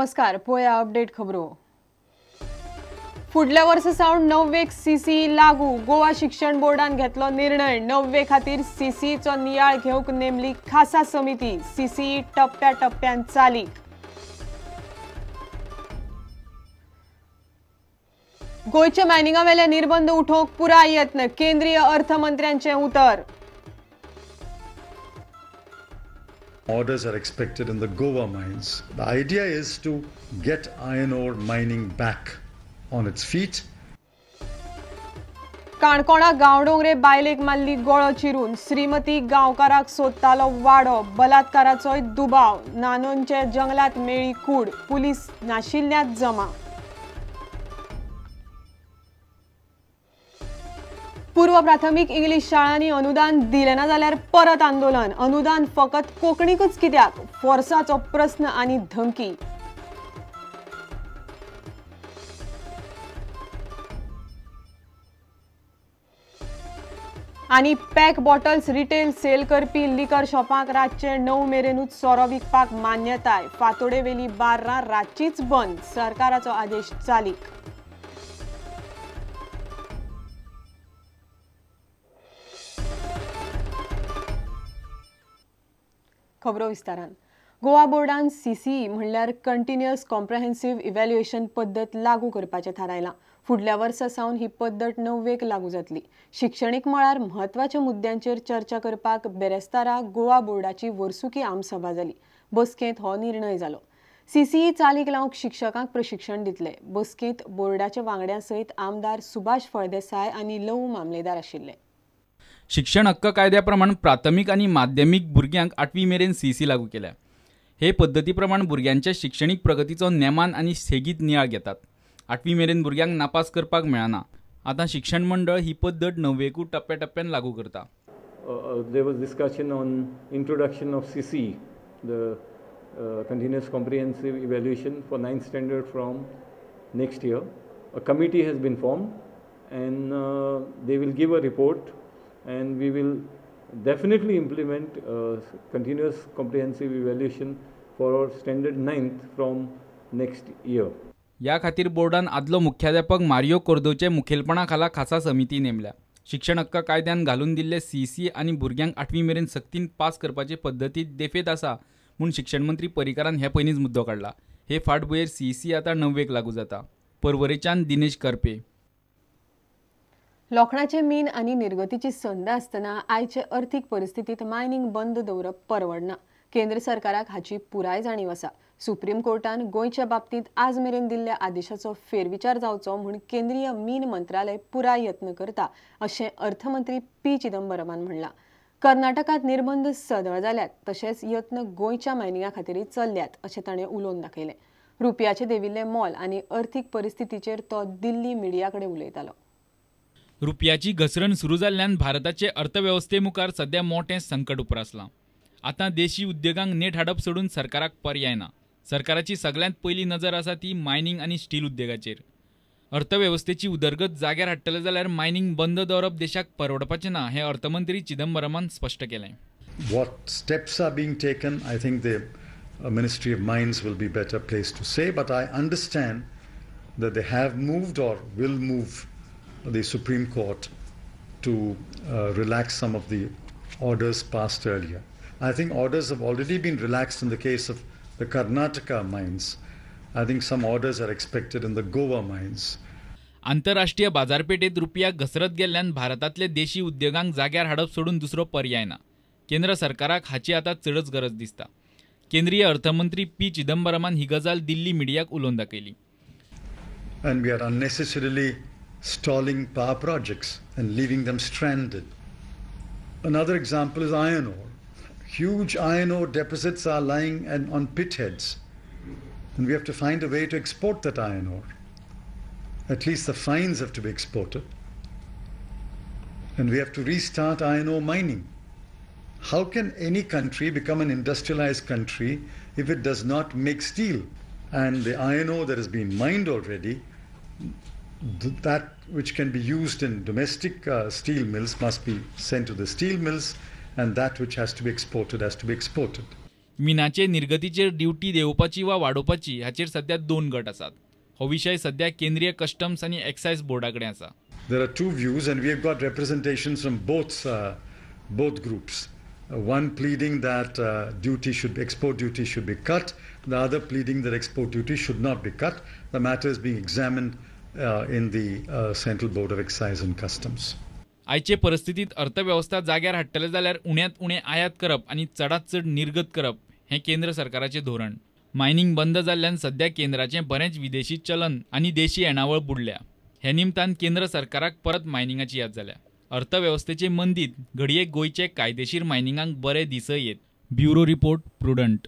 नमस्कार, पळया अपडेट खबरो। फुडल्या वर्सा सावन णव्वेक सीसी लागू। गोवा शिक्षण बोर्डान घेतलो निर्णय। णव्वे खातीर सीसीचो नियाळ घेवंक नेमली खासा समिती। सीसी टप्प्या टप्प्यान चालीक। गोंयच्या मायनिंगा वेले निर्बंध उठोवंक पुराय यत्न, केंद्रीय अर्थमंत्र्यांचें उतर। Orders are expected in the Goa mines. The idea is to get iron ore mining back on its feet. Canacona Gaondongre बायलेक मारली गळो चिरून। श्रीमती गांवकाराक सोदतालो वाडो, बलात्काराचोय दुबाव। नानोंचे जंगलात मेळ्ळी कूड, पुलीस नाशिल्ल्यांत जमा। पूर्व प्राथमीक इंग्लीश शाळांनी अनुदान दिलें ना जाल्यार परत आंदोलन। अनुदान फकत कोंकणीकूच कित्याक, फोर्साचो प्रस्न आनी धमकी। आनी पॅक बॉटल्स रिटेल सेल करपी लिकर शॉपांक रातचे 9 मेरेनूच सोरो विकपाक मान्यताय। फातोडेवेली बार्रां रातचीच बंद, सरकाराचो आदेश चालीक। खबरो विस्तारान। गोवा बोर्डान सीसीई म्हणल्यार कंटिन्युअस कॉम्प्रहेन्सिव्ह इव्हॅल्युएशन पद्दत लागू करपाचें थारायलां। फुडल्या वर्सा सावन ही पद्दत णव्वेक लागू जातली। शिक्षणीक मळार म्हत्वाच्या मुद्द्यांचेर चर्चा करपाक बेरेस्तारा गोवा बोर्डाची वर्सुकी आमसभा जाली। बसकेंत हो निर्णय जालो। सीसीई चालीक लावंक शिक्षकांक प्रशिक्षण दितले। बसकेंत बोर्डाच्या वांगड्यां सयत आमदार सुभाष फळदेसाय आनी लवू मामलेदार आशिल्ले। शिक्षण हक्क कायद्या प्रमाण प्राथमीक आनी माध्यमीक भुरग्यांक 8वी मेरेन सीसी लागू केल्या। हे पद्दती प्रमाण भुरग्यांच्या शिक्षणीक प्रगतीचो नेमान आनी सेगीत नियाळ घेतात। 8वी मेरेन भुरग्यांक नापास करपाक मेळना। आतां शिक्षण मंडळ ही पद्दत णव्वेकू टप्प्या टप्प्यान लागू करता। There was discussion on introduction of CCE, the continuous comprehensive evaluation for 9th standard from next year. A committee has been formed and they will give a report and we will definitely implement continuous comprehensive evaluation for our standard 9th from next year. या खातीर बोर्डान आदलो मुख्याध्यापक मारियो कोर्दोचे मुखेलपणा खाला खासा समिती नेमल्या। शिक्षण हक्क कायद्यान घालून दिल्ले सीसी आनी भुरग्यांक 8वी मेरेन सक्तीन पास करपाचे पद्दतीत देफेत आसा म्हूण शिक्षण मंत्री पर्रीकारान हे पयलींच मुद्दो काडला। हे फाटभुंयेर सीसी आतां णव्वेक लागू जाता। पर्वरेच्यान दिनेश करपे। लोखणाचे मीन आनी निर्गतीची संद आसतना आयचे अर्थीक परिस्थितीत मायनिंग बंद दवरप परवडना। केंद्र सरकाराक हाची पुराय जाणीव आसा। सुप्रीम कोर्टान गोंयच्या बाबतींत आज मेरेन दिल्ल्या आदेशाचो फेरविचार जावचो म्हूण केंद्रीय मीन मंत्रालय पुराय यत्न करता अशें अर्थमंत्री पी चिदंबरमान म्हणलां। कर्नाटकांत निर्बंध सदळ जाल्यात तशेंच यत्न गोंयच्या मायनिंगा खातीरय चल्ल्यात अशें ताणें उलोवन दाखयलें। रुपयाचें देविल्लें मोल आनी अर्थीक परिस्थितीचेर तो दिल्ली मिडिया कडेन उलयतालो। रुपयाची घसरण सुरू जाल्ल्यान भारताचे अर्थवेवस्थे मुखार सध्या मोठें संकट उप्रासलां। आतां देशी उद्देगांक नेट हाडप सोडून सरकाराक पर्याय ना। सरकाराची सगळ्यांत पयली नजर आसा ती मायनिंग आनी स्टील उद्देगाचेर। अर्थवेवस्थेची उदरगत जाग्यार हाडटले जाल्यार मायनिंग बंद दवरप देशाक परवडपाचें ना हें अर्थमंत्री चिदंबरमान स्पश्ट केलें। What steps are being taken, I think the Ministry of Mines will be better placed to say, but I understand that they have moved or will move the Supreme Court to relax some of the orders passed earlier. I think orders have already been relaxed in the case of the Karnataka mines. I think some orders are expected in the Goa mines. आंतरराष्ट्रीय बाजारपेठेत रुपया घसरत गेल्ल्यान भारतातले देशी उद्योगांक जाग्यार हाडप सोडून दुसरो पर्याय ना। केंद्र सरकाराक हाची आतां चडच गरज दिसता। केंद्रीय अर्थमंत्री पी चिदंबरमान ही गजाल दिल्ली मिडियाक उलोवन दाखयली। And we are unnecessarily stalling power projects and leaving them stranded. Another example is iron ore. Huge iron ore deposits are lying and on pit heads, and we have to find a way to export that iron ore. At least the fines have to be exported, and we have to restart iron ore mining. How can any country become an industrialized country if it does not make steel? And the iron ore that has been mined already, that which can be used in domestic steel mills must be sent to the steel mills, and that which has to be exported has to be exported. मिनाचे निर्गतीचेर duty देंवोवपाची वा वाडोवपाची हाचेर सध्या दोन गट आसात. हो विशय सध्या केंद्रीय कस्टम्स आनी एक्सायज बोर्डा कडेन आसा. There are two views and we have got representations from both groups. One pleading that export duty should be cut, the other pleading that export duty should not be cut. The matter is being examined in the Central Board of Excise and Customs. आयचे परिस्थितीत अर्थवेवस्था जाग्यार हाडटले जाल्यार उण्यांत उणें आयात करप आनी चडांत चड निर्गत करप हें केंद्र सरकाराचें धोरण. मायनिंग बंद जाल्ल्यान सध्या केंद्राचें बरेंच विदेशी चलन आनी देशी येणावळ बुडल्या. हे निमतान केंद्र सरकाराक परत मायनिंगाची याद जाल्या. अर्थवेवस्थेचे मंदीत घडये गोंयचे कायदेशीर मायनिंगाक बरे दिसय येत. Bureau report, Prudent.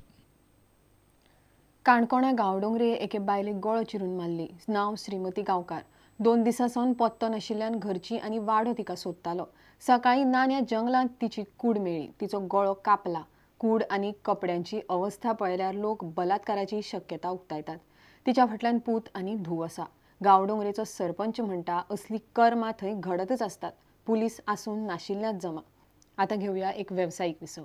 काणकोणा गांवडोंगरे एके बायलेक गळो चिरून मारली. नांव श्रीमती गांवकार. 2 दिसां सावन पत्तो नाशिल्ल्यान घरची आनी वाडो तिका सोदतालो. सकाळीं नान्या जंगलांत तिची कूड मेळ्ळी. तिचो गळो कापला. कूड आनी कपड्यांची अवस्था पळयल्यार लोक बलात्काराची शक्यता उक्तायतात. तिच्या फाटल्यान पूत आनी धूव आसा. गांवडोंगरेचो सरपंच म्हणटा असली कर्मां थंय घडतच आसतात. पुलीस आसून नाशिल्ल्याच जमा. आतां घेवया एक वेवसायीक विसव.